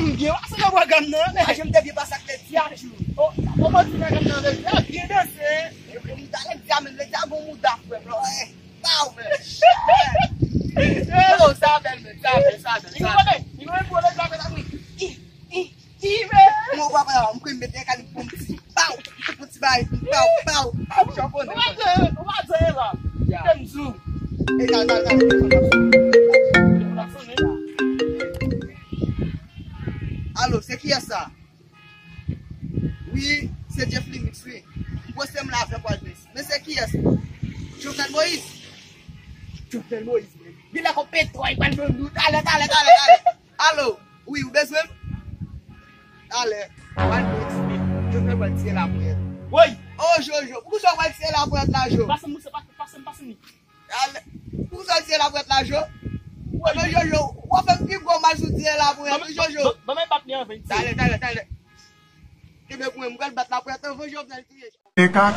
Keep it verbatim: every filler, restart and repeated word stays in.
M byen pase nan pwogram nan. Mwen janm te byen pase ak Lady a jou. O, o, mwen di nèg nan Lady a byen danse. E, e, mouda Lady a menm, Lady a gon mouda frè m. Lò, e, pa ou menm. Yo, sa bèl menm, sa bèl, sa bèl, sa bèl. Li konn, li konn pou Lady a fè sa wi. I, i, i, men. Mwen pa pa, mwen konn mete kali pou m ti. Pow! Pou ti bay, pow, pow. Ou pa di, ou pa di la. Kite m di w. E, kal, kal, kal. Alo, se kiyès sa? Wi, se Jeff Limix, wi. M panse m la avè pral jwe. Men se kiyès? Jovenel Moïse. Jovenel Moïse, men. Li la konpetwa, li pral jwe nou. Talè, talè, talè, talè. Alo, wi, ou bezwen m? Talè. Pral jwe. Jovenel pral tire laponyèt. Woy! O, Jojo, poukisa w pral tire laponyèt la, Jo? Pase m, pase m, pase m. Alè, poukisa w tire laponyèt la, Jo? Ebyen, Jojo, w ap fè m pi gwo mal si w tire laponyèt, wi, Jojo. Ban mwen bat li anvan, li tire. Talè, talè, talè. Kenbe pou mwen, m pral bat laponyèt anvan Jovenel tire. E ka.